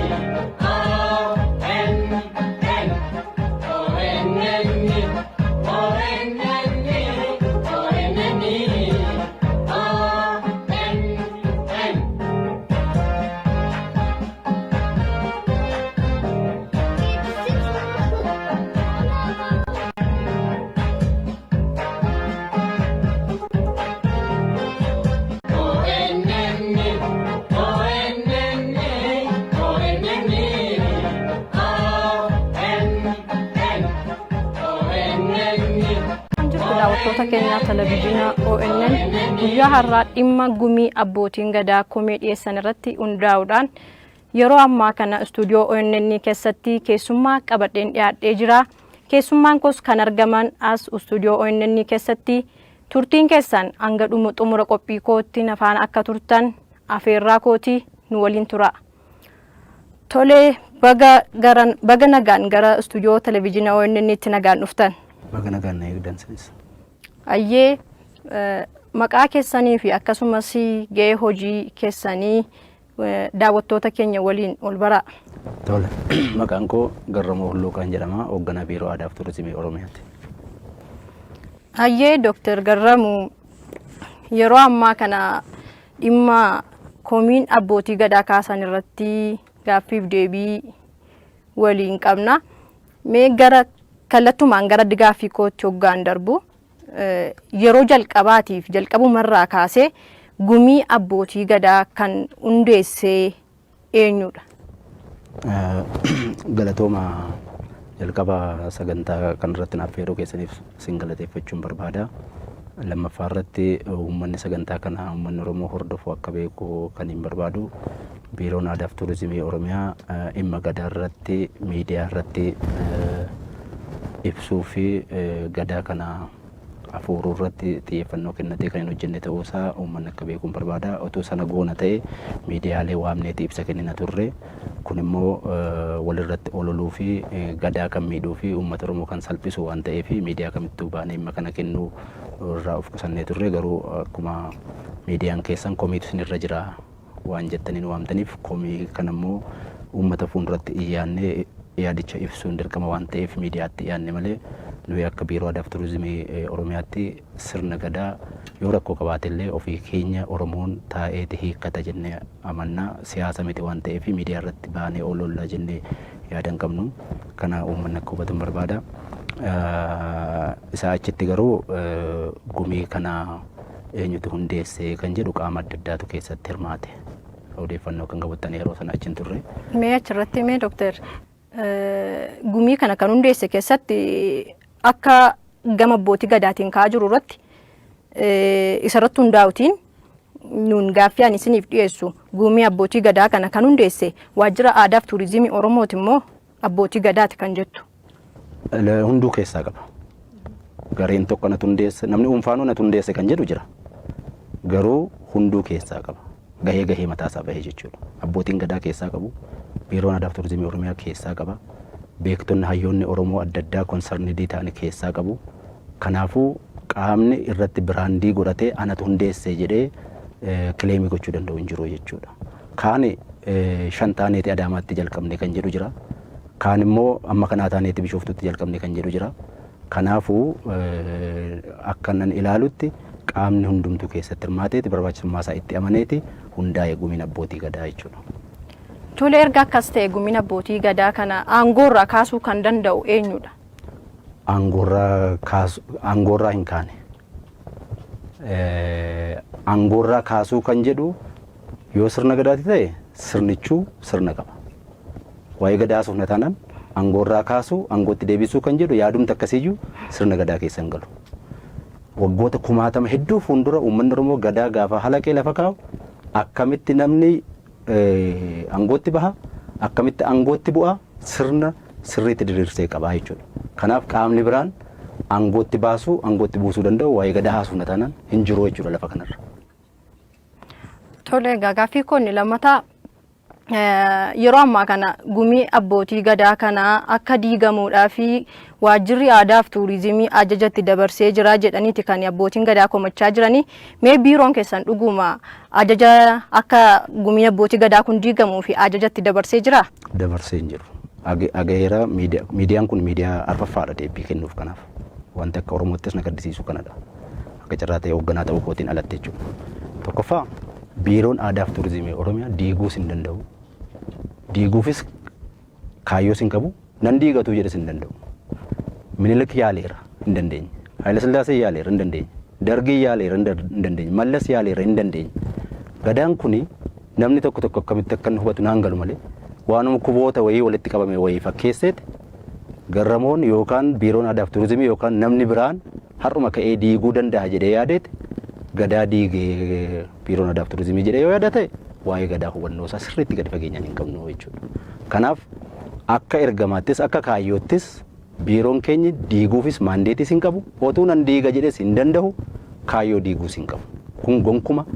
O N N O N N O N N O N N O N N. O N N O N N O N N O N N O N N. Kan jirtu daawwattoota keenya televizyiina ONN, guyyaa har'aa dhimma gumii abbootiin gadaa komee dhiyeessan irratti hundaa'uudhaan yeroo ammaa kana istuudiyoo ONN keessatti keessummaa qabadheen dhiyaadhee jira. Keessummaan koos kan argaman as istuudiyoo ONN keessatti. Turtiin keessan hanga dhumu xumura qophii kootti na faana akka turtan afeerraa kootii, nu waliin tura. Tolee, baga garan baga nagaan gara istuudiyoo televizyiina ONN itti nagaan dhuftan. Baga nagaan na eegdan sinis. Ayyee, maqaa keessanii fi akkasumas gahee hojii keessanii daawwattoota keenya waliin ol baraa. Tole, maqaan koo Garramoo Hulluuqaan jedhama. Hoogganaa Biiroo Aadaa fi Turizimii Oromiyaati. Ayyee, Dooktar Garramuu, yeroo ammaa kana dhimma komiin abbootii gadaa kaasan irratti gaaffiif deebii waliin qabna. Mee gara kallattumaan gara gaaffii kootti hoggaan darbu, yeroo jalqabaatiif jalqabumarraa kaasee gumii abbootii gadaa kan hundeessee eenyudha? Galatooma, jalqaba sagantaa kanarratti naaf affeeruu keessaniif sin galateeffachuun barbaada. Lammaffaa irratti uummanni sagantaa kana, uummanni Oromoo hordofu akka beeku kan hin barbaadu, Biiroon Aadaa fi Turizimii Oromiyaa dhimma gadaa irratti miidiyaa irratti ibsuu fi gadaa kana afuuruu irratti xiyyeeffannoo kennatee kan hin hojjenne ta'uusaa uummanni akka beekuun barbaada. Otoo sana goona ta'e miidiyaalee waamneeti ibsa kennina turre. Kun immoo walirratti ololuu fi gadaa kan miidhuu fi uummata Oromoo kan salphisu waan ta'eef miidiyaa kamittuu baanee dhimma kana kennuu irraa of qusannee turre. Garuu akkuma miidiyaan keessan komiitu isinirra jira waan jettanii nu waamtaniif, komii kana immoo uummata fuulduratti iyyaannee yaadicha ibsuun dirqama waan ta'eef miidiyaatti dhiyaanne malee, nuyi akka Biiroo Aadaa fi Turizimii Oromiyaatti sirna gadaa yoo rakkoo qabaate illee ofii keenya Oromoon taa'eeti hiikkata jennee amanna. Siyaasa miti waan ta'eef miidiyaa irratti baanee olollaa jennee yaada hin qabnu. Kana uummanni akka hubatu barbaada. Isaa achitti garuu gumii kana eenyutu hundeesse kan jedhu qaama adda addaatu keessatti hirmaate. Odeeffannoo kan qabattan yeroo sana achi hin turre. Mee achirratti, mee dooktar, gumii kana kan hundeesse keessatti akka gama abbootii gadaatiin ka'aa jiru irratti isarratti hundaa'utiin nuun gaaffii ani isiniif dhiyeessu, gumii abbootii gadaa kana kan hundeesse Waajjira Aadaa fi Turizimii Oromooti immoo abbootii gadaati kan jettu? Hunduu keessaa qaba. Gareen tokko natu hundeesse, namni dhuunfaanuu natu hundeesse kan jedhu jira. Garuu hunduu keessaa qaba. Gahee gahee mataasaa bahee jechuudha. Abbootiin gadaa keessaa qabu. Biiroon Aadaa fi Turizimii Oromiyaa keessaa qaba. Beektonni, hayyoonni Oromoo adda addaa concerned ta'an keessaa qabu. Kanaafuu qaamni irratti brand godhatee anatu hundeesse jedhee claim gochuu danda'u hin jiru jechuudha. Kaan shan taaneeti Adaamaatti jalqabne kan jedhu jira. Kaan immoo amma kanaa taaneeti Bishooftutti jalqabne kan jedhu jira. Kanaafuu akka nan ilaalutti qaamni hundumtuu keessatti hirmaateeti, barbaachisummaa isaa itti amaneeti hundaa'e gumiin abbootii gadaa jechuudha. Tole, erga akkas ta'e gumiin abbootii gadaa kana aangoorraa kaasuu kan danda'u eenyudha? Aangoorraa kaasu, aangoorraa hin kaane. Aangoorraa kaasuu kan jedhu yoo sirna gadaati ta'e, sirnichuu sirna qaba. Waa'ee gadaa haasofna taanaan, aangoorraa kaasuu, aangootti deebisuu kan jedhu yaadumti akkasiiyyuu sirna gadaa keessa hin galu. Waggoota kumaatama hedduu fuuldura uummanni Oromoo gadaa gaafa halaqee lafa kaa'u, akkamitti namni aangootti baha, akkamitti aangootti bu'a, sirna sirriitti diriirsee qabaa jechuudha. Kanaaf qaamni biraan aangootti baasuu, aangootti buusuu danda'u waa'ee gadaa haasofna taanaan hin jiru jechuudha lafa kanarra. Tole, egaa gaaffii koo inni lammataa Yeroo ammaa kana gumii abbootii gadaa kana akka diigamuudhaa fi waajjirri aadaa fi tuurizimii ajajatti dabarsee jira jedhaniiti kan abbootiin gadaa komachaa jiranii. Mee biiroon keessan dhuguma ajaja akka gumii abbootii gadaa kun diigamuu fi ajajatti dabarsee jira? Dabarsee hin jiru. Agaheera. Miidiyaan kun miidiyaa arfaffaadha deebii kennuuf, kanaaf. Wanti akka Oromoottis na gaddisiisu kanadha. Akka carraa ta'e hoogganaa ta'uu kootiin alatti jechuudha. Tokkoffaa, Biiroon Aadaa fi Turizimii Oromiyaa diiguus hin danda'u. Diiguufis kaayyoos hin qabu. Nan diigatu jedhes hin danda'u. Minilik yaaleera, hin dandeenye. Haayila Sillaasee yaaleera, hin dandeenye. Dargii yaaleera, hin dandeenye. Mallas yaaleera, hin dandeenye. Gadaan kuni namni tokko tokko akkamitti akka inni hubatu naan galu malee, waanuma kuboota wayii walitti qabame wayii fakkeesseeti garramoon yookaan Biiroon Aadaa fi Turizimii yookaan namni biraan har'uma ka'ee diiguu danda'a jedhee yaadeeti gadaa diigee Biiroon Aadaa fi Turizimii jedhee yoo yaada ta'e, waa'ee gadaa hubannoo isaa sirriitti gadi fageenyaan hin qabnu jechuudha. Kanaaf akka ergamaattis akka kaayyoottis biiroon keenya diiguufis maandeetiis hin qabu, otuu nan diiga jedhes hin danda'u, kaayyoo diiguus hin qabu. Kun gonkuma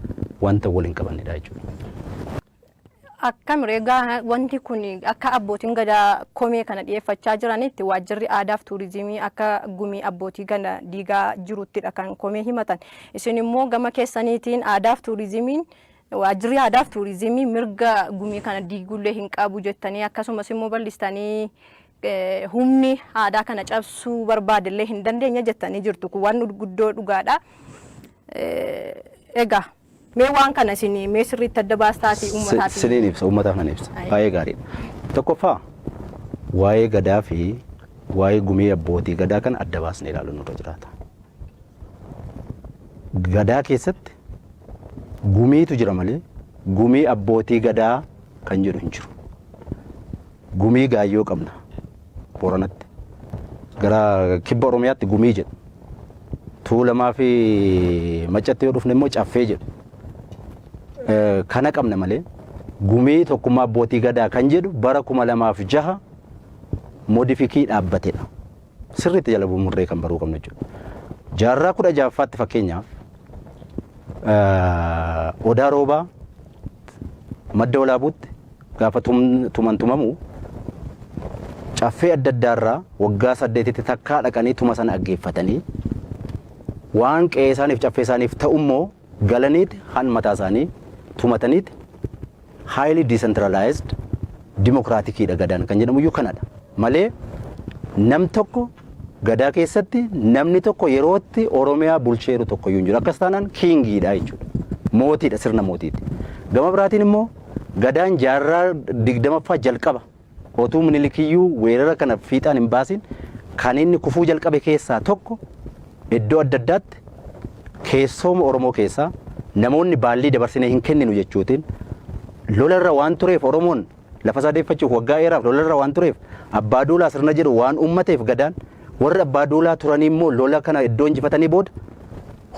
wanta wal hin qabannedha jechuudha. Akkam egaa, wanti kun akka abbootiin gadaa komee kana dhiyeeffachaa jiranitti waajjirri aadaa fi tuurizimii akka gumii abbootii gada diigaa jiruttidha kan komee himatan. Isin immoo gama keessaniitiin aadaa fi tuurizimiin, waajjirri aadaa fi tuurizimii mirga gumii kana diigullee hin qabu jettanii, akkasumas immoo bal'istanii humni aadaa kana cabsuu barbaadillee hin dandeenye jettanii jirtu. Kun waan guddoo dhugaadha. Egaa mee waan kana isin mee sirriitti adda baastaatii uummataaf. Siniin ibsa, uummataaf nan ibsa. Baay'ee gaariidha. Tokkoffaa, waa'ee gadaa fi waa'ee gumii abbootii gadaa kana adda baasnee ilaaluun nurra jiraata. Gadaa keessatti gumiitu jira malee gumii abbootii gadaa kan jedhu hin jiru. Gumii gaayyoo qabna Booranatti. Gara kibba Oromiyaatti gumii jedhu. Tuulamaa fi Maccatti yoo dhufne immoo caffee jedhu. Kana qabna malee gumii tokkummaa abbootii gadaa kan jedhu bara 2006 modifikii dhaabbatedha. Sirriitti jala murree kan baruu qabnu jechuudha. Jaarraa 16ffaatti fakkeenyaaf Odaa Roobaa Madda Walaabuutti gaafa tuman tumamu, caffee adda addaarraa waggaa 8tti takkaa dhaqanii tuma sana dhaggeeffatanii, waan qe'ee isaaniif caffee isaaniif ta'ummoo galaniiti han mataa isaanii tumataniiti. Highly decentralized democraticiidha gadaan kan jedhamu iyyuu kanadha malee, nam tokko gadaa keessatti namni tokko yerootti Oromiyaa bulcheeru tokko iyyuu hin jiru. Akkas taanaan kingiidha jechuudha. Mootiidha, sirna mootiiti. Gama biraatiin immoo gadaan jaarraa 20ffaa jalqaba otuu Minilikiyyuu weerara kana fiixaan hin baasin kan inni kufuu jalqabe keessaa tokko, iddoo adda addaatti keessooma Oromoo keessaa namoonni baallii dabarsinee hin kenninu jechuutiin lolarra waan tureef, Oromoon lafa isaa deeffachuuf waggaa dheeraaf lolarra waan tureef, abbaa duulaa sirna jedhu waan uummateef, gadaan warri abbaa duulaa turanii immoo lola kana iddoo injifatanii booda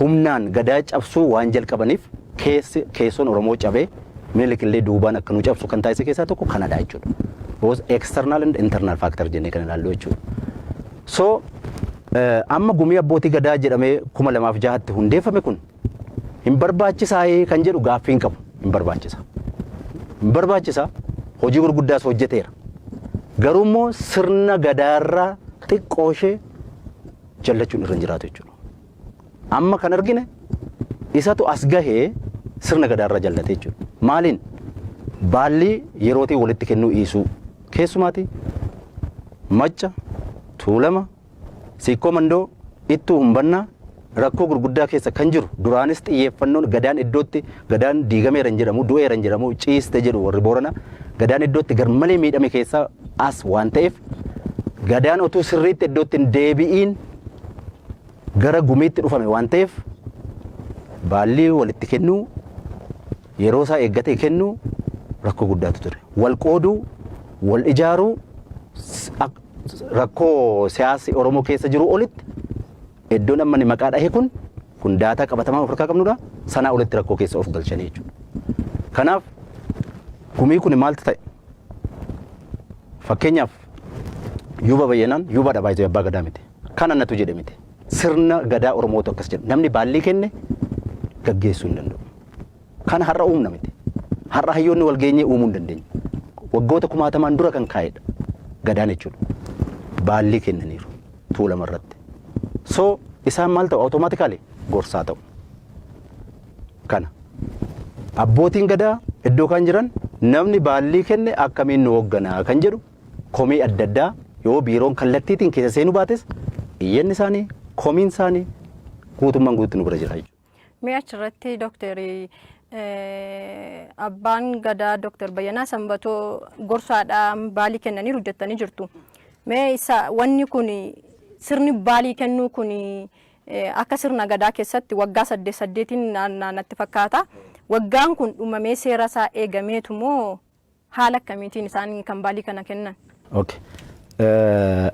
humnaan gadaa cabsuu waan jalqabaniif, keessi keessoon Oromoo cabee Minilik illee duubaan akka nu cabsu kan taasise keessaa tokko kanadha jechuudha. Both external and internal factor jennee kan ilaallu jechuudha. So amma gumii abbootii gadaa jedhamee 2006tti hundeeffame kun hin barbaachisaa kan jedhu gaaffii hin qabu. Hin barbaachisa. Hin barbaachisa, hojii gurguddaas hojjeteera. Garuu immoo sirna gadaarraa xiqqoo ishee jallachuun irra hin jiraatu jechuudha. Amma kan argine isatu as gahee sirna gadaarraa jallate jechuudha. Maaliin? Baallii yerootiin walitti kennuu dhiisuu. Keessumaati Macca, Tuulama, Siikkoo Mandoo, Ittuu Humbannaa rakkoo gurguddaa keessa kan jiru. Duraanis xiyyeeffannoon gadaan iddootti gadaan diigameera hin jedhamu, du'eera hin jedhamu, ciiste jedhu warri Boorana, gadaan iddootti garmalee miidhame keessaa as waan ta'eef, gadaan otuu sirriitti iddootti hin deebi'iin gara gumiitti dhufame waan ta'eef, baallii walitti kennuu, yeroo isaa eeggatee kennuu rakkoo guddaatu ture. Wal qooduu, wal ijaaruu, rakkoo siyaasi Oromoo keessa jiru olitti iddoon amma inni maqaa dhahe kun daataa qabatamaa of harkaa qabnudha. Sanaa olitti rakkoo keessa of galchanii jechuudha. Kanaaf gumii kun maaltu ta'e? Fakkeenyaaf Yuuba Bayyanaan yuuba dha baay'ee, abbaa gadaa miti. Kana natu jedhe miti. Sirna gadaa Oromootu akkas jedha. Namni baallii kenne gaggeessuu hin danda'u. Kana har'a uumna miti. Har'a hayyoonni wal geenyee uumuu hin dandeenye. Waggoota kumaatamaan dura kan kaa'edha. Gadaan jechuudha. Baallii kennaniiru Tuulama irratti. So isaan maal ta'u? Automatically gorsaa ta'u. Kana. Abbootiin gadaa iddoo kan jiran namni baallii kenne akkamiin nu hoogganaa kan jedhu komii adda addaa yoo biiroon kallattiitiin keessa seenuu baates, iyyanni isaanii, komiin isaanii guutummaan guututti nu bira jira jechuudha. Mee achirratti, dooktarii, abbaan gadaa Dooktar Bayyanaa Sanbatoo gorsaadhaan baalii kennaniiru jettanii jirtu. Mee isa wanni kun, sirni baalii kennuu kun, akka sirna gadaa keessatti waggaa saddeet saddeetiin natti fakkaata. Waggaan kun dhumamee seera isaa eegameetu moo haala akkamiitiin isaan kan baalii kana kennan? Okay.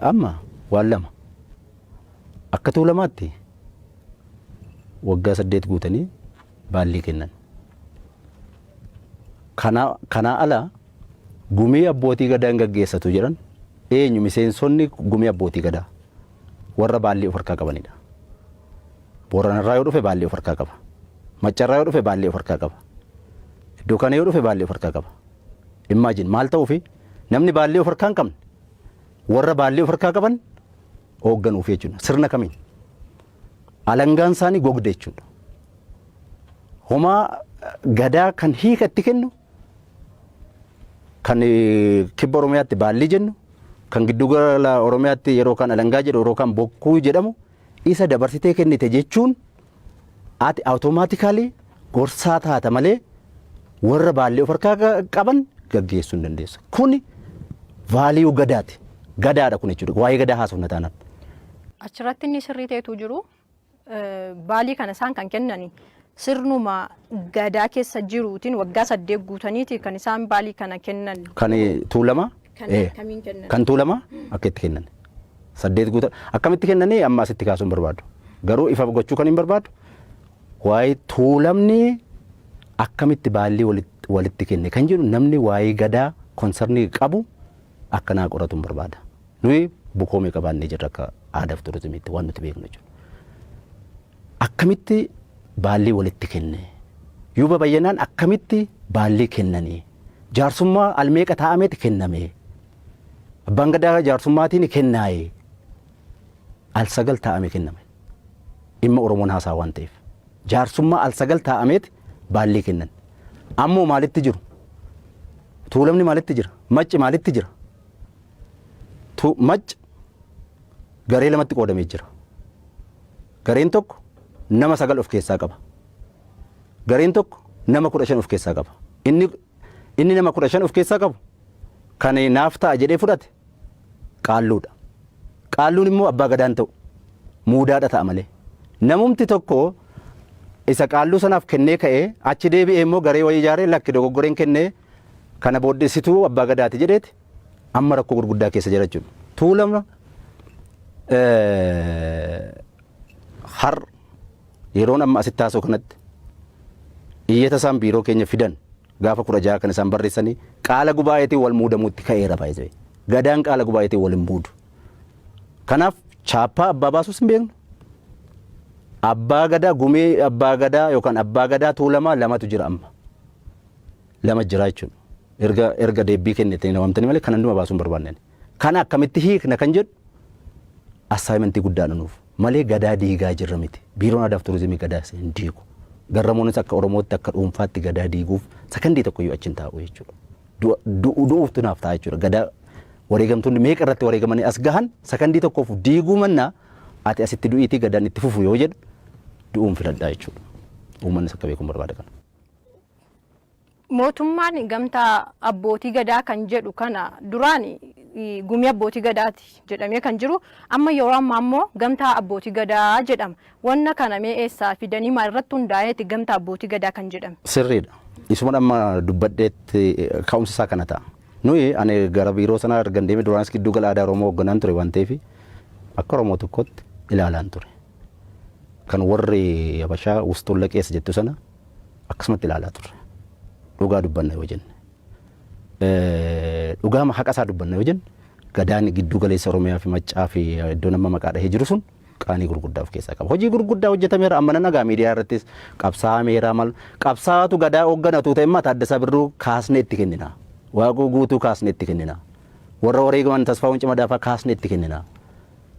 Amma waan lama. Akka Tuulamaatti waggaa 8 guutanii baallii kennan. Kanaa ala gumii abbootii gadaa hin gaggeessatu jedhan. Eenyu miseensonni gumii abbootii gadaa? Warra baallii of harkaa qabanidha. Booranarraa yoo dhufe baallii of harkaa qaba. Maccarraa yoo dhufe baallii of harkaa qaba. Iddoo kana yoo dhufe baallii of harkaa qaba. Imagine, maal ta'uufi namni baallii of harkaa hin qabne warra baallii of harkaa qaban hoogganuuf jechuudha. Sirna kamiin? Alangaan isaanii gogde jechuudha. Homaa gadaa kan hiika itti kennu, kan kibba Oromiyaatti baallii jennu, kan giddugala Oromiyaatti yeroo kan alangaa jedhu, yeroo kan bokkuu jedhamu, isa dabarsitee kennite jechuun ati automatically gorsaa taata malee warra baallii of harkaa qaban gaggeessuu hin dandeessu. Kuni value gadaati. Gadaadha kun jechuudha. Waa'ee gadaa haasofna taanaan. Achirratti inni sirrii ta'etu jiru, baalii kana isaan kan kennani sirnuma gadaa keessa jiruutiin waggaa 8 guutaniiti kan isaan baalii kana kennan. Kan Tuulama. Kan akkamiin kennan? Kan Tuulama akka itti kennan. 8 guutan akkamitti kennanii amma asitti kaasuun hin barbaadu. Garuu ifa gochuu kan hin barbaadu, waa'ee Tuulamni akkamitti baallii walitti kenne kan jedhu, namni waa'ee gadaa concern qabu akka naa qoratu hin barbaada. Nuyi bukoo meeqa baannee jirra akka aadaaf turizimiitti waan nuti beeknu jechuudha. Akkamitti baallii walitti kenne? Yuuba Bayyanaan akkamitti baallii kennanii? Jaarsummaa almeeqa taa'ameeti kenname? Abbaan gadaa jaarsummaatiin kennaaye? Al sagal taa'ame kenname. Dhimma Oromoon haasaa waan ta'eef. Jaarsummaa al sagal taa'ameeti baallii kennan. Ammoo maalitti jiru? Tuulamni maalitti jira? Macci maalitti jira? Macci garee lamatti qoodamee jira. Gareen tokko nama sagal of keessaa qaba. Gareen tokko nama 15 of keessaa qaba. Inni nama 15 of keessaa qabu kan naaf ta'a jedhee fudhate qaalluudha. Qaalluun immoo abbaa gadaan ta'u, muudaadha ta'a malee. Namumti tokko isa qaalluu sanaaf kennee ka'ee achi deebi'ee immoo garee wayii ijaaree, "Lakki, dogoggoreen kennee, kana booddessituu abbaa gadaati" jedheeti amma rakkoo gurguddaa keessa jira jechuudha. Tuulama har yeroon amma asitti haasa'u kanatti iyyata isaan biiroo keenya fidan gaafa 16 kan isaan barreessanii qaala gubaa'eetiin wal muudamuutti ka'eera baay'ee. Gadaan qaala gubaa'eetiin wal hin muudu. Kanaaf chaappaa abbaa baasuus hin beeknu. Abbaa gadaa, gumii abbaa gadaa yookaan abbaa gadaa Tuulamaa lamatu jira amma. Lama jira jechuudha. Erga deebbii kennitanii na waamtanii malee kan hunduma baasuu hin barbaanne. Kana akkamitti hiikna kan jedhu assignment guddaadha nuuf malee gadaa diigaa jirra miti. Biiroon Aadaa fi Turizimii gadaa hin diigu. Garramoonis akka Oromootti, akka dhuunfaatti gadaa diiguuf sakandii tokko iyyuu achi hin taa'u jechuudha. Du'uuftu naaf ta'a jechuudha. Gadaa wareegamtoonni meeqa irratti wareegamanii as gahan sakandii tokkoof diiguu mannaa, ati asitti du'iitii gadaan itti fufu yoo jedhu du'uun filadhaa jechuudha. Uummannis akka beekuun barbaada kana. Mootummaan gamtaa abbootii gadaa kan jedhu kana duraan gumii abbootii gadaati jedhamee kan jiru, amma yeroo ammaa immoo gamtaa abbootii gadaa jedhama. Wanna kana mee eessaa fidanii, maal irratti hundaa'eeti gamtaa abbootii gadaa kan jedhame? Sirriidha. Isuma amma dubbadheetti ka'umsi isaa kana ta'a. Nuyi, ani gara biiroo sanaa ergan deeme, duraanis Gidduu Gala Aadaa Oromoo hoogganaan ture waan ta'eef, akka Oromoo tokkotti ilaalaan ture. Kan warri Habashaa wustuun keessa jettu sana akkasumatti ilaalaa turre. Dhugaa dubbanna yoo jenne. Dhugaama haqa isaa dubbanna yoo jenne, gadaan gidduu galeessa Oromiyaa fi Maccaa fi iddoo nama maqaa dhahee jiru sun Qaanii gurguddaa of keessaa qaba. Hojii gurguddaa hojjetameera, amma nan dhagaa miidiyaa irrattis qabsaa'ameera, mal qabsaa'atu gadaa hoogganatu ta'e immoo Taaddasaa Birruu kaasnee itti kennina. Waaqoo Guutuu kaasnee itti kennina. Warra wareegaman Tasfaa'uun Cimadaafaa kaasnee itti kennina.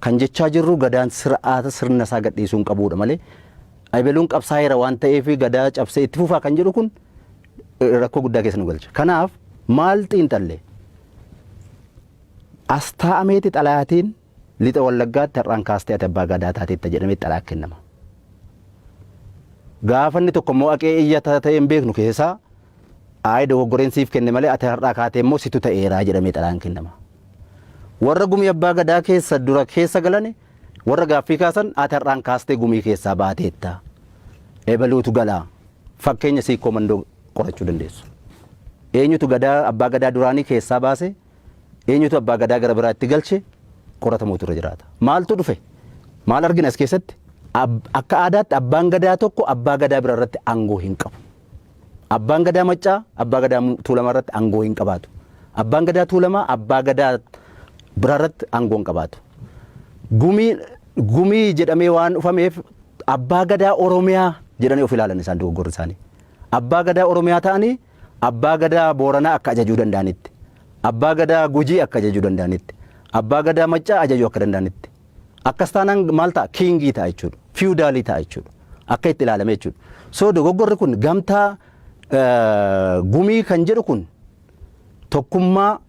Kan jechaa jirru gadaan sir'aata sirna isaa gadhiisuu hin qabuudha malee, ebeluun qabsaa'eera waan ta'eef gadaa cabsee itti fufaa kan jedhu kun rakkoo guddaa keessa nu galcha. Kanaaf maal xiinxalle? As taa'ameeti xalayaatiin Lixa Wallaggaatti har'aan kaastee ati abbaa gadaa taateetta jedhamee xalayaa kennama. Gaafa inni tokko immoo haqee iyyata ta'e hin beeknu keessaa, ayi dogoggoreen siif kenne malee ati har'aa kaatee immoo situ ta'eeraa jedhamee xalayaan kennama. Warra gumii abbaa gadaa keessa dura keessa galani, warra gaaffii kaasan, ati har'aan kaastee gumii keessaa baateetta. Ebaluutu galaa. Fakkeenya Siikkoo Mandoo qorachuu dandeessu. Eenyutu gadaa abbaa gadaa duraanii keessaa baase, eenyutu abbaa gadaa gara biraatti galche, qoratamuutu irra jiraata. Maaltu dhufe? Maal argina as keessatti? Akka aadaatti abbaan gadaa tokko abbaa gadaa bira irratti aangoo hin qabu. Abbaan gadaa Maccaa abbaa gadaa Tuulamaa irratti aangoo hin qabaatu. Abbaan gadaa Tuulamaa abbaa gadaa biraa irratti aangoo hin qabaatu. Gumii gumii jedhamee waan dhufameef abbaa gadaa Oromiyaa jedhanii of ilaalan isaan, dogoggorri isaanii. Abbaa gadaa Oromiyaa ta'anii abbaa gadaa Booranaa akka ajajuu danda'anitti, abbaa gadaa Gujii akka ajajuu danda'anitti, abbaa gadaa Maccaa ajajuu akka danda'anitti. Akkas taanaan maal ta'a? King ta'a jechuudha. Feudal ta'a jechuudha. Akka itti ilaalame jechuudha. So dogoggorri kun gamtaa gumii kan jedhu kun tokkummaa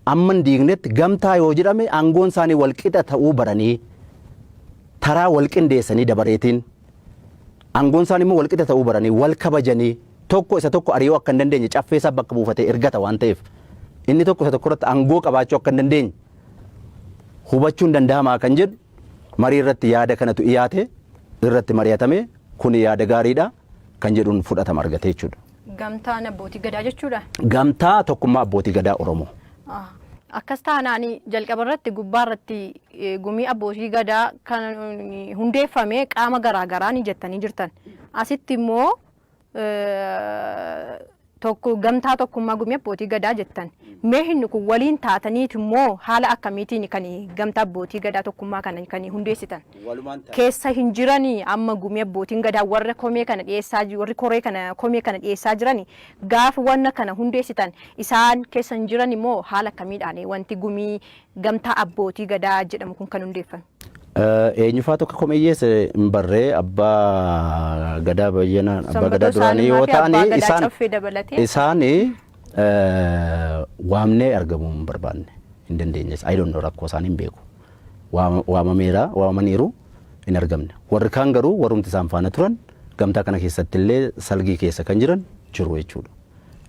amma hin diignetti, gamtaa yoo jedhame aangoon isaanii wal qixa ta'uu baranii taraa wal qindeessanii, dabareetiin aangoon isaanii immoo wal qixa ta'uu baranii wal kabajanii, tokko isa tokko ari'uu akka hin dandeenye, caffee isaa bakka buufatee ergata waan ta'eef inni tokko isa tokko irratti aangoo qabaachuu akka hin dandeenye hubachuun danda'amaa kan jedhu marii irratti yaada kanatu dhiyaate, irratti mari'atame. Kun yaada gaariidha kan jedhuun fudhatama argate jechuudha. Gamtaan abbootii gadaa jechuudha. Gamtaa tokkummaa abbootii gadaa Oromoo. Akkas taanaan jalqaba irratti gubbaa irratti gumii abbootii gadaa kan hundeeffame qaama garaa garaa ni jettanii jirtan. Asitti immoo tokko gamtaa tokkummaa gumii abbootii gadaa jettan. Mee inni kun waliin taataniiti immoo haala akkamiitiin kan gamtaa abbootii gadaa tokkummaa kana kan hundeessitan? Keessa hin jiranii amma gumii abbootiin gadaa warra komee kana dhiyeessaa, warri koree kana komee kana dhiyeessaa jirani, gaafa wanna kana hundeessitan isaan keessa hin jiran immoo haala akkamiidhaan wanti gumii gamtaa abbootii gadaa jedhamu kun kan hundeeffame? Eenyufaa tokko komiyyeesse hin barree, abbaa gadaa Bayyanaa, abbaa gadaa duraanii yoo ta'an, isaan isaanii waamnee argamuu hin barbaanne, hin dandeenyes. I don't know, rakkoo isaanii hin beeku. Waamameera, waamamaniiru, hin argamne. Warri kaan garuu warrumti isaan faana turan gamtaa kana keessatti illee salgii keessa kan jiran jiru jechuudha.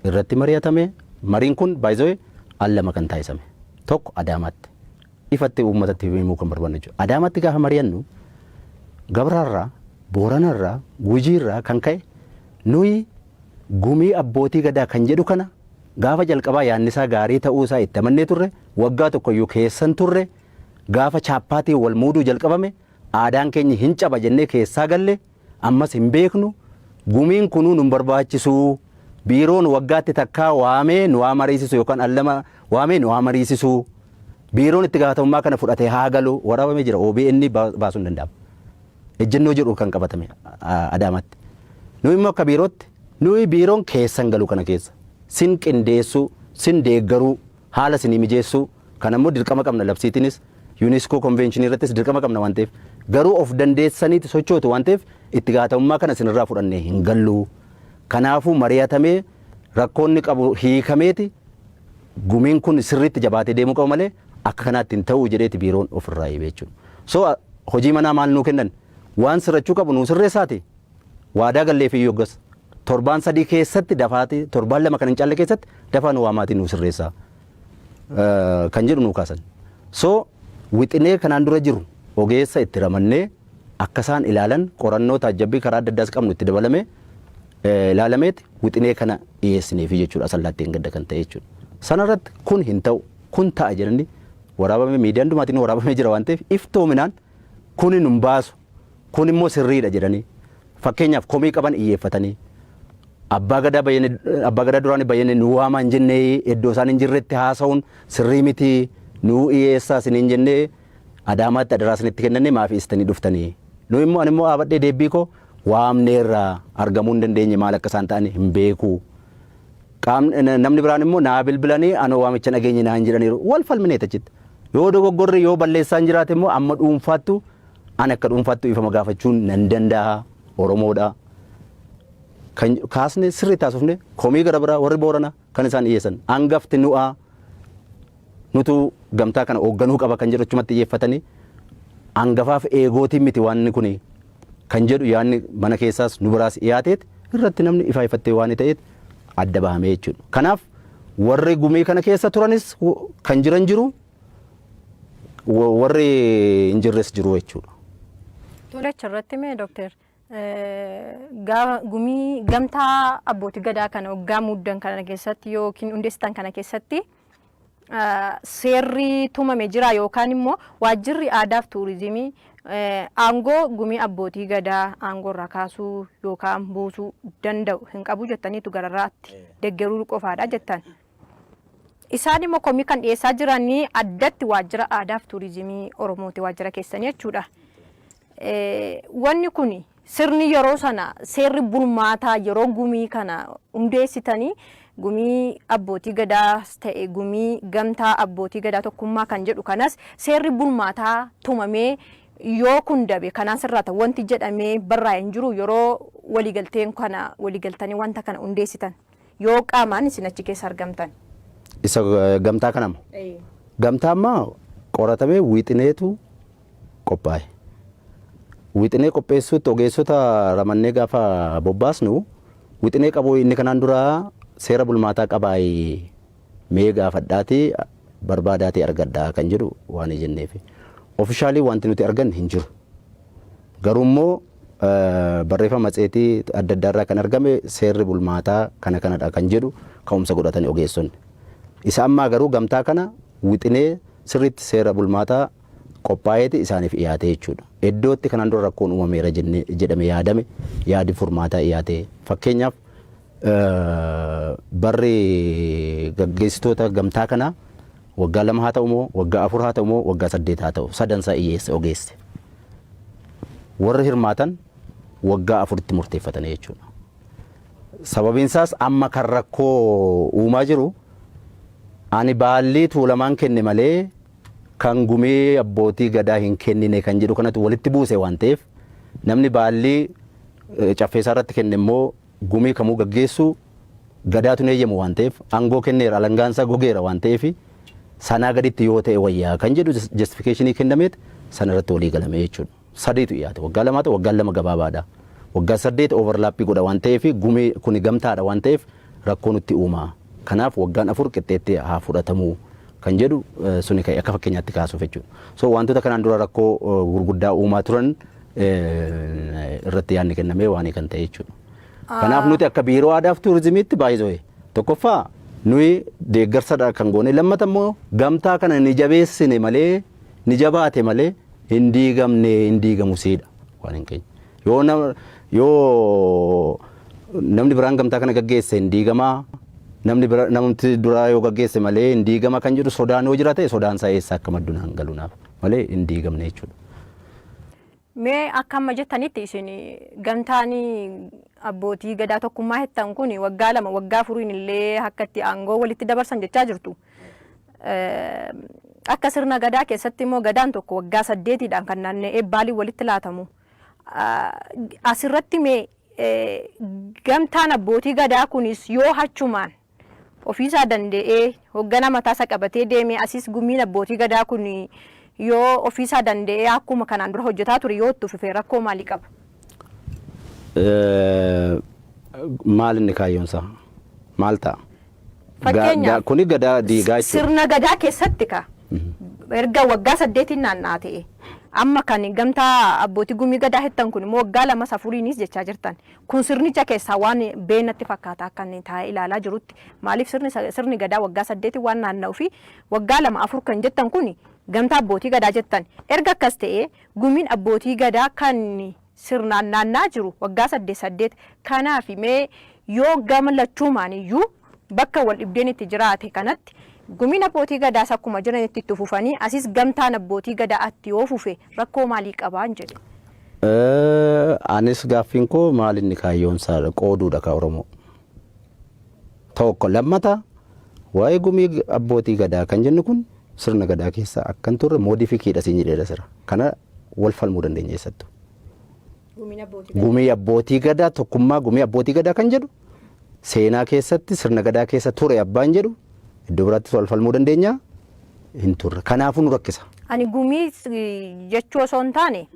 Irratti mari'atame. Mariin kun baay'ee al lama kan taasisame. Tokko Adaamaatti. Ifatti uummatatti himuu kan barbaannu jechuudha. Adaamaatti gaafa mari'annu Gabraarraa, Booranarraa, Gujiirraa kan ka'e, nuyi gumii abbootii gadaa kan jedhu kana gaafa jalqabaa yaadnisaa gaarii ta'uu isaa itti amannee turre, waggaa tokkoyyuu keessan turre, gaafa chaappaatiin wal muuduu jalqabame aadaan keenya hin caba jennee keessaa galle, ammas hin beeknu, gumiin kunuu nun barbaachisuu, biiroon waggaatti takkaa waamee nu haa mariisisu yookaan al lama waamee nu haa mariisisu, biiroon itti gaafatamummaa kana fudhatee haa galu, waraabamee jira, OBN baasuu hin danda'amu. Ejjennoo jedhu kan qabatame Adaamaatti. Nuyi immoo akka biirootti, nuyi biiroon keessan galu kana keessa sin qindeessuu, sin deeggaruu, haala sinii mijeessuu kan ammoo dirqama qabna, labsiitiinis UNESCO convention irrattis dirqama qabna waan ta'eef, garuu of dandeessaniiti sochootu waan ta'eef itti gaafatamummaa kana isinirraa fudhannee hin gallu. Kanaafuu mari'atamee rakkoonni qabu hiikameeti gumiin kun sirriitti jabaatee deemuu qaba malee akka kanaatti hin ta'uu jedheeti biiroon ofirraa hibe jechuudha. So hojii manaa maal nuu kennan? Waan sirrachuu qabu nuu sirreessaati. Waadaa galleef iyyuu hoggas torbaan 3 keessatti dafaati, torbaan 2 kan hin caalle keessatti dafaa nu waamaatii nuu sirreessaa kan jedhu nuu kaasan. So wixinee kanaan dura jiru ogeessa itti ramannee akka isaan ilaalan, qorannoo taajjabbii karaa adda addaas qabnu itti dabalame ilaalameeti wixinee kana dhiyeessineefi jechuudha, asallaattiin gadda kan ta'e jechuudha. Sanarratti kun hin ta'u, kun ta'a jedhanii waraabame, miidiyaan dhumaatiin waraabamee jira waan ta'eef, iftoominaan kun nun baasu, kun immoo sirriidha jedhanii, fakkeenyaaf komii qaban iyyeeffatanii, abbaa gadaa Bayyane, abbaa gadaa duraanii Bayyane nu waamaa hin jennee, iddoo isaan hin jirretti haasa'uun sirrii miti, nuu dhiyeessaa isiniin jennee Adaamaatti adaraa isinitti kennanne maaf dhiistanii dhuftanii? Nu immoo ani immoo dhaabadhee deebbii koo waamneerraa argamuu hin dandeenye, maal akka isaan ta'an hin beeku. Qaamni namni biraan immoo naa bilbilanii anoo waamicha dhageenye naan jedhaniiru. Wal falmineet achitti. Yoo dogoggorri, yoo balleessaan jiraate immoo amma dhuunfaattu ani akka dhuunfaattu ifama gaafachuun nan danda'a. Oromoodha. Kan kaasne sirrii taasifne komii gara biraa warri Boorana kan isaan dhiyeessan. Hangafti nu'aa, nutu gamtaa kana hoogganuu qaba kan jedhu achumatti xiyyeeffatanii, hangafaaf eegootiin miti waan kuni kan jedhu yaadni mana keessaas nu biraas dhiyaateet irratti namni ifaa ifattee waan ta'eet adda bahamee jechuudha. Kanaaf warri gumii kana keessa turanis kan jiran jiru, warri hin jirres jiru jechuudha. Tole, achirratti mee dooktar, gumii gamtaa abbootii gadaa kana waggaa muddan kana keessatti yookiin hundeessitan kana keessatti seerri tumame jira yookaan immoo waajjirri aadaaf tuurizimii aangoo gumii abbootii gadaa aangoo irraa kaasuu yookaan buusuu danda'u hin qabu jettaniitu, gararraatti deggeruu qofaadha jettan. Isaan immoo komii kan dhiyeessaa jiranii addatti waajjira aadaaf tuurizimii Oromooti, waajjira keessanii jechuudha. Wanni kun sirni yeroo sana seerri bulmaataa yeroo gumii kana hundeessitanii, gumii abbootii gadaas ta'e gumii gamtaa abbootii gadaa tokkummaa kan jedhu kanas, seerri bulmaataa tumamee yoo kun dabe kanaan sirraata wanti jedhamee barraa'e hin jiru yeroo waliigalteen kana waliigaltanii wanta kana hundeessitan, yoo qaamaan isin achi keessa argamtan. Isa gamtaa kanama. Gamtaa ammaa qoratamee wixineetu qophaa'e. Wixinee qopheessuutti ogeessota ramannee gaafa bobbaasnu, wixinee qabu inni kanaan dura seera bulmaataa qabaayee mee gaafadhaatii barbaadaatii argadhaa kan jedhu waan jenneef. Officially wanti nuti arganne hin jiru. Garuu immoo barreeffama matseetii adda addaa irraa kan argame seerri bulmaataa kana kanadha kan jedhu ka'umsa godhatanii ogeessonni. Isa ammaa garuu gamtaa kana wixinee sirriitti seera bulmaataa qophaa'eeti isaaniif dhiyaate jechuudha. Iddootti kanaan dura rakkoon uumameera jennee jedhame yaadame yaadi furmaataa dhiyaate, fakkeenyaaf barri gaggeessitoota gamtaa kanaa waggaa 2 haa ta'u moo waggaa 4 haa ta'u moo waggaa 8 haa ta'u, sadansaa dhiyyeesse ogeesse. Warri hirmaatan waggaa 4tti murteeffatanii jechuudha. Sababiin isaas amma kan rakkoo uumaa jiru ani baallii Tuulamaan kenne malee kan gumii abbootii gadaa hin kennine kan jedhu kanatu walitti buuse waan ta'eef, namni baallii caffeessaa irratti kenne immoo gumii kamuu gaggeessuu gadaatu hin eeyyamu waan ta'eef, aangoo kenneera, alangaansaa gogeera waan ta'eef, sanaa gaditti yoo ta'e wayyaa kan jedhu justification kennameet sana irratti walii galame jechuudha. Sadiitu dhiyaate, waggaa 2 ta'e, waggaan 2 gabaabaadha. Waggaa 8 overlap godha waan ta'eef, gumii kuni gamtaadha waan ta'eef rakkoo nutti uuma. Kanaaf waggaan 4 qixxeetti haa fudhatamu kan jedhu suni ka'e akka fakkeenyaatti kaasuuf jechuudha. So wantoota kanaan dura rakkoo gurguddaa uumaa turan irratti yaadni kennamee waan kan ta'e jechuudha. Kanaaf nuti akka biiroo aadaaf tuurizimiitti baay'ee tokkoffaa nuyi deeggarsadha kan goone, lammata immoo gamtaa kana ni jabeessine malee, ni jabaate malee hin diigamne, hin diigamu siidha waan hin keenya. Yoo nama yoo namni biraan gamtaa kana gaggeesse hin diigamaa, namni bira namni duraa yoo gaggeesse malee hin diigama kan jedhu sodaan yoo jiraate, sodaan isaa eessa akka maddu naan galu naaf malee hin diigamne jechuudha. Mee akka amma jettanitti isin gamtaan abbootii gadaa tokkummaa jettan kun waggaa 2 waggaa 4n illee akka itti aangoo walitti dabarsan jechaa jirtu. Akka sirna gadaa keessatti immoo gadaan tokko waggaa 8dhaan kan naanna'ee baaliin walitti laatamu. Asirratti mee gamtaan abbootii gadaa kunis yoo hachumaan ofiisaa danda'ee hoggana mataasaa qabatee deemee, asis gumiin abbootii gadaa kun yoo ofiisaa danda'ee akkuma kanaan dura hojjetaa ture yoo itti fufee rakkoo maalii qaba? Maal inni kaayyoonsaa? Maal ta'a? Fakkeenyaaf Kuni gadaa diigaa jechuudha. Sirna gadaa keessatti ka erga waggaa 8n naanna'aa ta'e, amma kan gamtaa abbootii gumii gadaa jettan kun immoo waggaa 2 4iinis jechaa jirtan. Kun sirnicha keessaa waan beenatti fakkaata akka inni taa'ee ilaalaa jirutti. Maaliif sirni gadaa waggaa 8n waan naanna'uu fi waggaa 2 4 kan jettan kun gamtaa abbootii gadaa jettan. Erga akkas ta'e gumiin abbootii gadaa kan sirnaan naanna'aa jiru waggaa 8 8. Kanaaf mee yoo gama lachuumaan iyyuu bakka wal dhibdeen itti jiraate kanatti Gumiin abbootii gadaas akkuma jiranitti itti fufanii asis gamtaan abbootii gadaa atti yoo fufe rakkoo maalii qabaan jedhe. Anis gaaffiin koo maal inni kaayyoon isaa qooduudha ka Oromoo. Tokko lammata waa'ee gumii abbootii gadaa kan jennu kun sirna gadaa keessa akkan turre modifikiidha siin jedheera sira. Kana wal falmuu dandeenya eessattu. Gumii abbootii gadaa tokkummaa gumii abbootii gadaa kan jedhu seenaa keessatti sirna gadaa keessa ture abbaan jedhu iddoo biraattis wal falmuu dandeenya hin turre. Kanaafuu nu rakkisa. Ani gumii jechuu osoo hin taane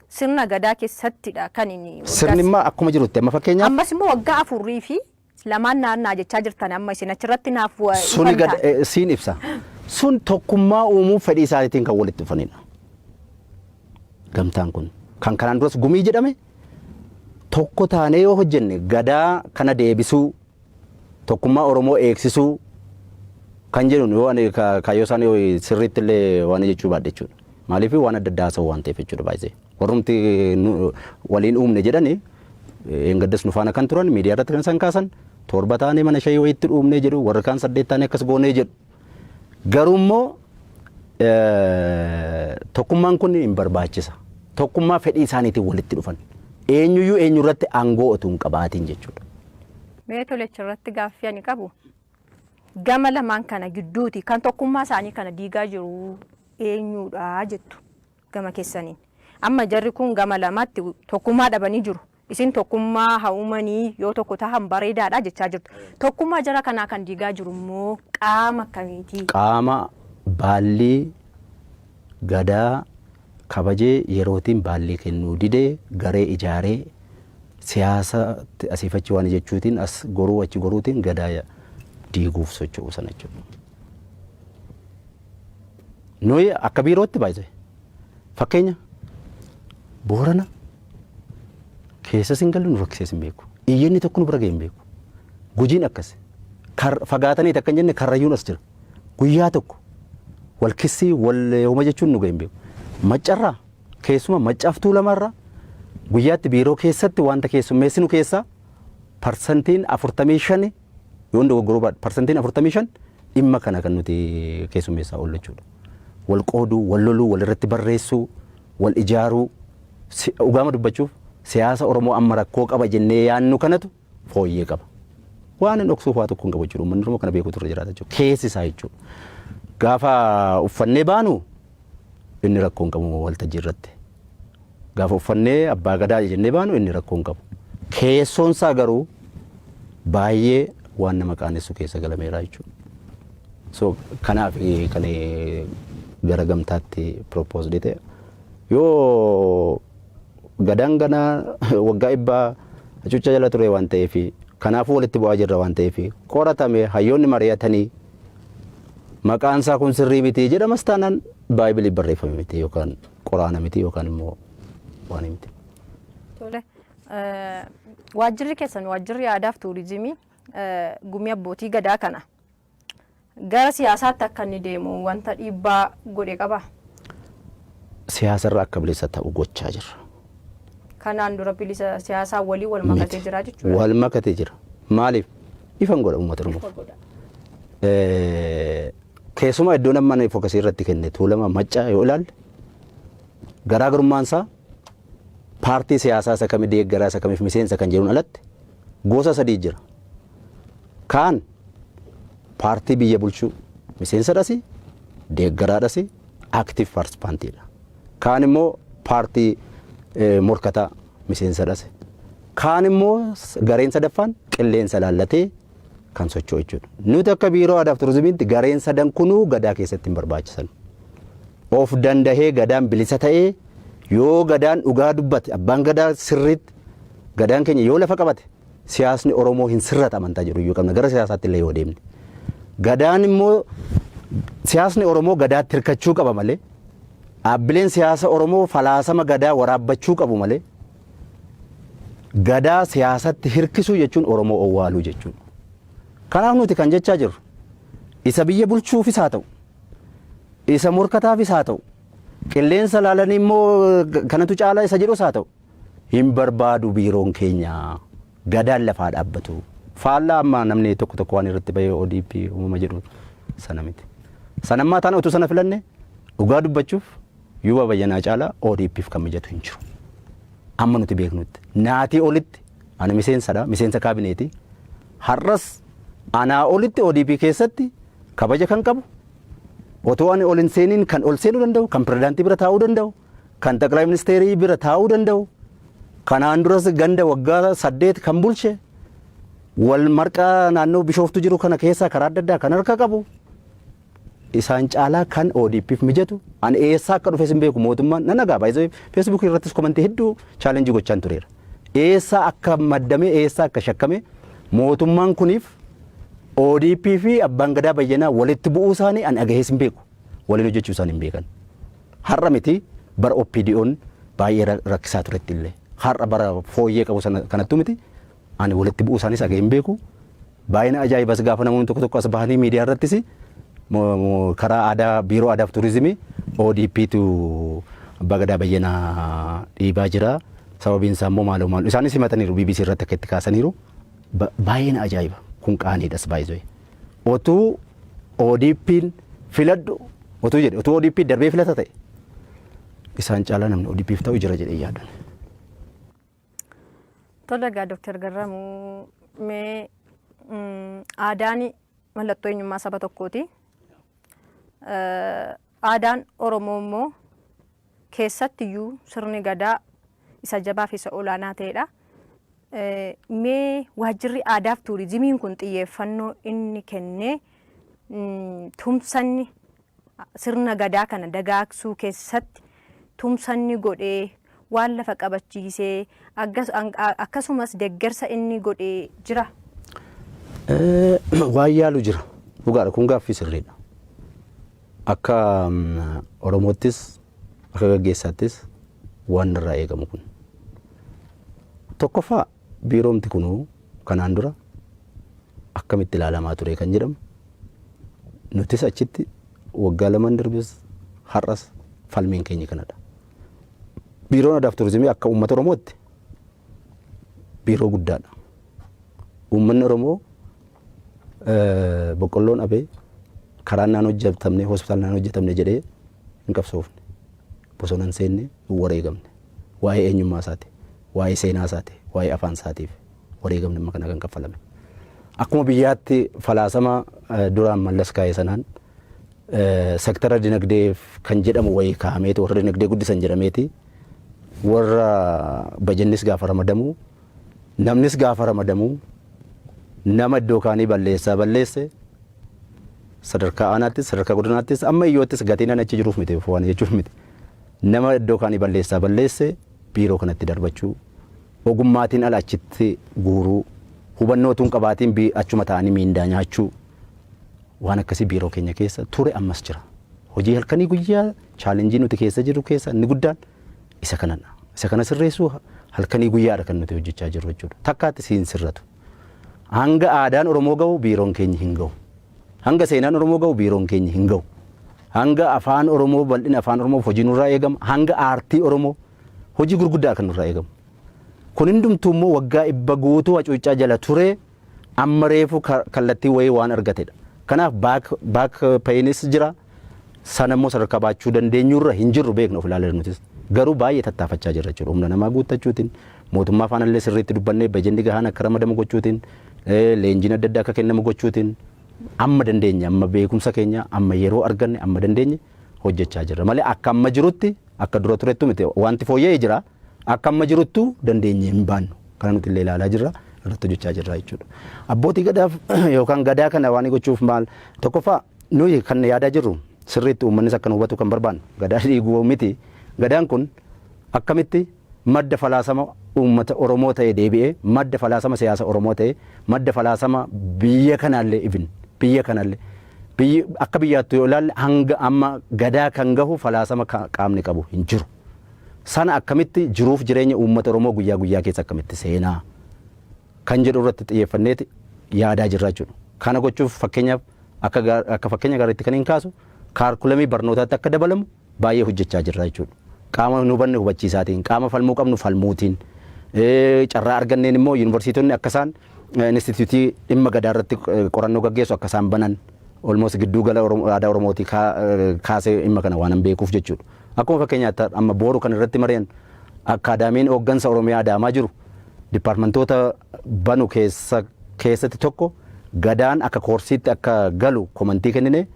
sirna gadaa keessattidha kan inni. Sirni immoo akkuma jirutti amma fakkeenyaaf. Ammas immoo waggaa afurii fi lamaan naannaa jechaa jirtan amma isin achirratti naaf Suni gad siin ibsa. Sun tokkummaa uumuu fedhii isaaniitiin kan walitti dhufanidha. Gamtaan kun kan kanaan duras gumii jedhame tokko taanee yoo hojjenne gadaa kana deebisuu tokkummaa Oromoo eegsisuu kan jedhu yoo ani kaayyoo isaanii sirriitti illee waan jechuu baadhe jechuudha. Maaliif waan adda addaa haasa'u waan ta'eef jechuudha baay'ee. Warrumti waliin uumne jedhani eengaddas nu faana kan turan miidiyaa irratti kan isaan kaasan 7 taanee mana shayii wayiitti uumnee jedhu warri kaan 8 taanee akkas goonee jedhu. Garuu immoo tokkummaan kun hin barbaachisa. Tokkummaa fedhii isaaniitiin walitti dhufan. Eenyuyyuu eenyurratti aangoo otuu hin qabaatiin jechuudha. Mee tolecha irratti gaaffii ani qabu gama lamaan kana gidduuti kan tokkummaa isaanii kana diigaa jiru eenyuudha jettu gama keessaniin. Amma jarri kun gama lamatti tokkummaa dhabanii jiru. Isin tokkummaa haa uumanii yoo tokko tahan bareedaadha jechaa jirtu. Tokkummaa jara kanaa kan diigaa jiru immoo qaama akkamiiti? Qaama baallii gadaa kabajee yerootiin baallii kennuu didee garee ijaaree siyaasa asiifachi waan jechuutiin as goruu achi goruutiin gadaa diiguuf socho'u sana jechuudha. Nuyi akka biirootti baay'ee fakkeenya Boorana keessas hin galu nu rakkisees hin beeku. Iyyanni tokko nu bira ga'e hin beeku. Gujiin akkas. Fagaatanii akka hin jenne Karrayyuun as jira. Guyyaa tokko wal kissii wal homa jechuun nu ga'e hin beeku. Maccarraa keessuma maccaaftuu lamarraa guyyaatti biiroo keessatti wanta keessummeessinu keessaa parsantiin 45 yoon dogoggoruu baadhe parsantiin 45 dhimma kana kan nuti keessummeessaa oollu jechuudha. Wal qooduu, wal loluu, wal irratti barreessuu, wal ijaaruu, dhugaama dubbachuuf siyaasa Oromoo amma rakkoo qaba jennee yaannu kanatu fooyyee qaba. Waan hin dhoksuuf waa tokko hin qabu jechuudha. Uummanni Oromoo kana beekuutu irra jiraata jechuudha. Keessi isaa jechuudha. Gaafa uffannee baanu inni rakkoo hin qabu waltajjii irratti. Gaafa uffannee abbaa gadaa jennee baanu inni rakkoo hin qabu. Keessoon isaa garuu baay'ee waan nama qaanessu keessa galameera jechuudha. So kanaaf kan gara gamtaatti propose ta'e yoo gadaan ganaa waggaa dhibbaa hacuuccaa jala ture waan ta'eef kanaafuu walitti bu'aa jirra waan ta'eef qoratame hayyoonni mari'atanii maqaan isaa kun sirrii miti jedhamas taanaan baay'ibilii barreeffame miti yookaan qoraana miti yookaan immoo waan miti. Tole. Waajjirri keessan waajjirri aadaa fi tuurizimii gumii abbootii gadaa kana gara siyaasaatti akka inni deemu wanta dhiibbaa godhe qaba. Siyaasarra akka bilisa ta'u gochaa jirra. Kanaan dura bilisa siyaasaa walii wal makatee jira jechuudha. Wal makatee jira. Maaliif? Ifan godha uummata Oromoof. Keessumaa iddoon amma ani fokasii irratti kenne Tuulama Maccaa yoo ilaalle garaagarummaan isaa paartii siyaasaa isa kami deeggaraa isa kamiif miseensa kan jedhuun alatti gosa sadii jira. Kaan paartii biyya bulchuu miseensadhas deeggaraadhas active participantiidha. Kaan immoo paartii morkataa miseensadhas. Kaan immoo gareen sadaffaan qilleensa laallatee kan socho'u jechuudha. Nuti akka biiroo aadaa fi turizimiitti gareen sadan kunuu gadaa keessatti hin barbaachisan. Of dandahee gadaan bilisa ta'ee yoo gadaan dhugaa dubbate abbaan gadaa sirriitti gadaan keenya yoo lafa qabate siyaasni Oromoo hin sirrata amantaa jedhu iyyuu qabna gara siyaasaatti illee yoo deemne. Gadaan immoo siyaasni Oromoo gadaatti hirkachuu qaba malee dhaabbileen siyaasa Oromoo falaasama gadaa waraabbachuu qabu malee gadaa siyaasatti hirkisuu jechuun Oromoo owwaaluu jechuudha. Kanaaf nuti kan jechaa jirru isa biyya bulchuufis haa ta'u isa morkataafis haa ta'u qilleensa laalanii immoo kanatu caalaa isa jedhus haa ta'u hin barbaadu biiroon keenya gadaan lafaa dhaabbatu. Faallaa amma namni tokko tokko waan irratti bahee ODP uumama jedhu Sana miti. Sanammaa taana utuu sana filanne, dhugaa dubbachuuf, Yuuba Bayyanaa caalaa ODP'f kan mijatu hin jiru. Amma nuti beeknutti. Naatii olitti ani miseensadha, miseensa kaabineeti. Har'as anaa olitti ODP keessatti kabaja kan qabu, otoo ani ol hin seeniin kan ol seenuu danda'u, kan pirezidaantii bira taa'uu danda'u, kan xaqilaa ministeerii bira taa'uu danda'u, kanaan duras ganda waggaa 8 kan bulche, wal marqaa naannoo Bishooftuu jiru kana keessaa karaa adda addaa kan harka qabu, isaan caalaa kan ODP'f mijatu ani eessaa akka dhufes hin beeku. Mootummaan nan dhagaa baay'ee, Facebook irrattis comment hedduu challenge gochaan tureera. Eessaa akka maddame, eessaa akka shakkame, mootummaan kuniif ODP fi abbaan gadaa Bayyanaa walitti bu'uu isaanii ani dhagahees hin beeku. Waliin hojjechuu isaanii hin beekan. Har'a miti, bara OPDO'n baay'ee rakkisaa turetti illee. Har'a bara fooyyee qabu sana kanattuu miti, ani walitti bu'uu isaanis dhagahee hin beeku. Baay'ina ajaa'ibas gaafa namoonni tokko tokko as bahanii miidiyaa irrattis karaa aadaa, biiroo aadaa fi turizimii ODPtu abbaa gadaa Bayyanaa dhiibaa jira. Sababiin isaa immoo maaloo maaloo isaanis himataniiru, BBC irratti akka itti kaasaniiru. Baay'ee na ajaa'iba. Kun qaaniidhas baay'ee. Otuu ODP'n filadhu otuu jedhe, otuu ODP darbee filata ta'e, isaan caalaa namni ODP'f ta'u jira jedhee yaadan. Tole egaa Dooktar Garramuu, mee aadaan mallattoo eenyummaa saba tokkooti. Aadaan Oromoo immoo keessattiyyuu sirni gadaa isa jabaa fi isa olaanaa ta'edha. Mee waajjirri aadaaf tuurizimiin kun xiyyeeffannoo inni kennee, tumsanni sirna gadaa kana dagaagsuu keessatti tumsanni godhee, waan lafa qabachiisee, akkasumas deeggarsa inni godhee jira? Waan yaalu jira. Dhugaadha, kun gaaffii sirriidha. Akka Oromoottis akka gaggeessaattis waan irraa eegamu kun. Tokkoffaa, biiroomti kunuu kanaan dura akkamitti ilaalamaa ture kan jedhamu, nutis achitti waggaa lamaan darbes har'as falmiin keenya kanadha. Biiroon Aadaa fi Turizimii akka uummata Oromootti biiroo guddaadha. Uummanni Oromoo boqqolloon dhabee, karaan naan hojjetamne, hospitaalli naan hojjetamne jedhee hin qabsoofne. Bosona hin seenne, hin wareegamne. Waa'ee eenyummaa isaati, waa'ee seenaa isaati, waa'ee afaan isaatiif wareegamni amma kana kan kaffalame. Akkuma biyyaatti falaasama duraan Mallas kaa'e sanaan sektara dinagdeef kan jedhamu wayii kaa'ameeti, warra dinagdee guddisan jedhameeti, warra bajannis gaafa ramadamu, namnis gaafa ramadamu, nama iddoo kaanii balleessaa balleesse sadarkaa aanaattis, sadarkaa godinaattis, amma iyyoottis, gatiin an achi jiruuf miti, waan jechuuf miti, nama iddoo kaanii balleessaa balleesse biiroo kanatti darbachuu, ogummaatiin ala achitti guuruu, hubannoo utuu hin qabaatiin achuma ta'anii miindaa nyaachuu, waan akkasii biiroo keenya keessa ture, ammas jira. Hojii halkanii guyyaa challenge nuti keessa jirru keessa inni guddaan isa kanadha. Isa kana sirreessuu halkanii guyyaadha kan nuti hojjechaa jirru jechuudha. Takkaatti siin sirratu. Hanga aadaan Oromoo gahu biiroon keenya hin gahu. Hanga seenaan Oromoo gahu biiroon keenya hin gahu. Hanga afaan Oromoo, bal'ina afaan Oromoof hojii nurraa eegama. Hanga aartii Oromoo hojii gurguddaa kan nurraa eegamu. Kun hundumtuu immoo waggaa 100 guutuu hacuuccaa jala ture, amma reefu kallattii wayii waan argatedha. Kanaaf back painis jira. Sana immoo sadarkaa baachuu dandeenyurra hin jirru, beekna, of ilaalee nutis. Garuu baay'ee tattaafachaa jirra jechuudha. Humna namaa guuttachuutiin, mootummaa faana illee sirriitti dubbannee bajanni gahaan akka ramadamu gochuutiin, leenjiin adda addaa akka kennamu gochuutiin, amma dandeenye, amma beekumsa keenya, amma yeroo arganne, amma dandeenye hojjechaa jirra. Malee akka amma jirutti, akka dura turettu miti, wanti fooyya'ee jira. Akka amma jiruttu dandeenye hin baannu. Kana nuti illee ilaalaa jirra, irratti hojjechaa jirra jechuudha. Abbootii gadaaf yookaan gadaa kana waan gochuuf maal, tokkoffaa nuyi kan yaadaa jirru, sirriitti uummannis akka nu hubatu kan barbaannu, gadaa diiguu miti. Gadaan kun akkamitti madda falaasama uummata Oromoo ta'e deebi'ee, madda falaasama siyaasa Oromoo ta'e, madda falaasama biyya kanaallee, even biyya kanaallee, biyyi akka biyyaatti yoo ilaalle, hanga amma gadaa kan gahu falaasama qaamni qabu hin jiru. Sana akkamitti jiruuf jireenya uummata Oromoo guyyaa guyyaa keessa akkamitti seenaa kan jedhu irratti xiyyeeffanneeti yaadaa jirra jechuudha. Kana gochuuf fakkeenyaaf, akka fakkeenya gaariitti kan hin kaasu, kaarkulamii barnootaatti akka dabalamu baay'ee hojjechaa jirra jechuudha. Qaama nu hubanne hubachiisaatiin, qaama falmuu qabnu falmuutiin, carraa arganneen immoo yuunivarsiitonni akka isaan instituutii dhimma gadaa irratti qorannoo gaggeessu akka isaan banan, Almost gidduu gala aadaa Oromootii kaasee dhimma kana waan hin beekuuf jechuudha. Akkuma fakkeenyaatti amma booru kan irratti mari'an akkaadaamiin hooggansa Oromiyaa Adaamaa jiru dipaartmentoota banu keessatti tokko gadaan akka koorsiitti akka galu komantii kennine.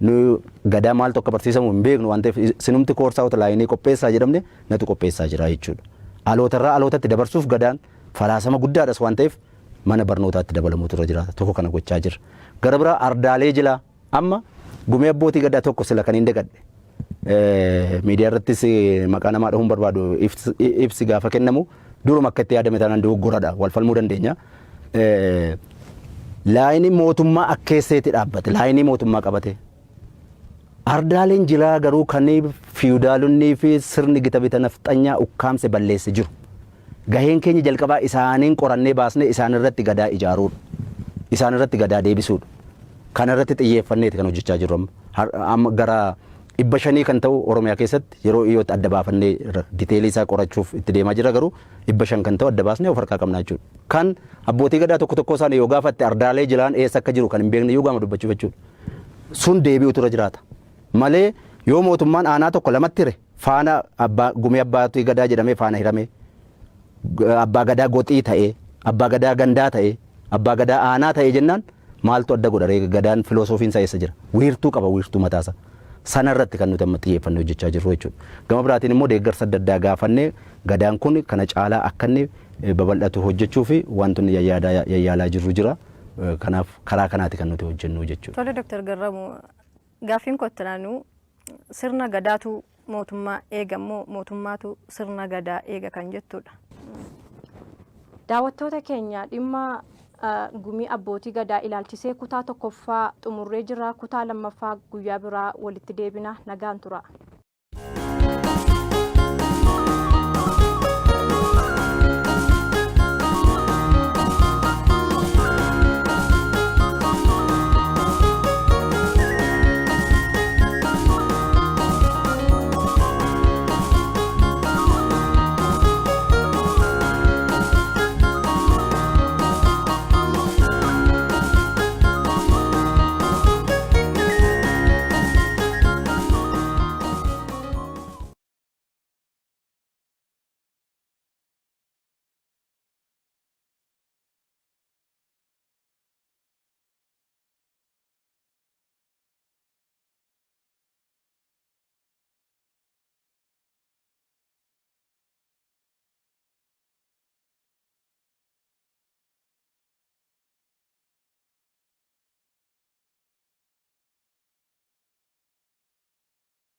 Nu gadaa maaltu akka barsiisamu hin beeknu waan ta'eef, sinumti koorsaa outline qopheessaa jedhamne, natu qopheessaa jira jechuudha. Alootarraa alootatti dabarsuuf gadaan falaasama guddaadhas waan ta'eef mana barnootaatti dabalamuutu irra jiraata. Tokko kana gochaa jira. Gara biraa ardaalee jilaa amma gumii abbootii gadaa tokko sila kan hin dagadhe. Miidiyaa irrattis maqaa namaa dhahuun barbaadu, ibsi gaafa kennamu duruma akka itti yaadame taanaan dogoggoradha, wal falmuu dandeenya. Laayinii mootummaa akkeesseeti dhaabbate, laayinii mootummaa qabate. Ardaaleen jilaa garuu kan fiwudaalonnii fi sirni gita bita nafxanyaa ukkaamse balleesse jiru. Gaheen keenya jalqabaa isaaniin qorannee baasnee isaan irratti gadaa ijaaruudha. Isaan irratti gadaa deebisuudha. Kana irratti xiyyeeffanneeti kan hojjechaa jirru amma. Amma gara 500 kan ta'u Oromiyaa keessatti yeroo dhiyootti adda baafannee detail isaa qorachuuf itti deemaa jira, garuu 500 kan ta'u adda baasnee of harkaa qabna jechuudha. Kan abbootii gadaa tokko tokko isaanii yoo gaafatte ardaalee jilaan eessa akka jiru kan hin beekne iyyuu gaama dubbachuuf jechuudha. Sun deebi'utu irra jiraata. Malee yoo mootummaan aanaa tokko lamatti hire faana abbaa gumii abbaatii gadaa jedhamee faana hiramee, abbaa gadaa goxii ta'ee, abbaa gadaa gandaa ta'ee, abbaa gadaa aanaa ta'ee jennaan maaltu adda godha ree? Gadaan filoosofiin isaa eessa jira? Wiirtuu qaba, wiirtuu mataasaa. Sana irratti kan nuti amma xiyyeeffannee hojjechaa jirru jechuudha. Gama biraatiin immoo deeggarsa adda addaa gaafannee gadaan kun kana caalaa akka inni babal'atu hojjechuu fi wantoonni yayyaalaa jirru jira. Kanaaf karaa kanaati kan nuti hojjennu jechuudha. Tole, Dr. Garramuu, gaaffiin koo itti aanu sirna gadaatu mootummaa eega immoo mootummaatu sirna gadaa eega kan jettudha. Daawwattoota keenya, dhimma gumii abbootii gadaa ilaalchisee kutaa tokkoffaa xumurree jira. Kutaa lammaffaa guyyaa biraa walitti deebina. Nagaan tura.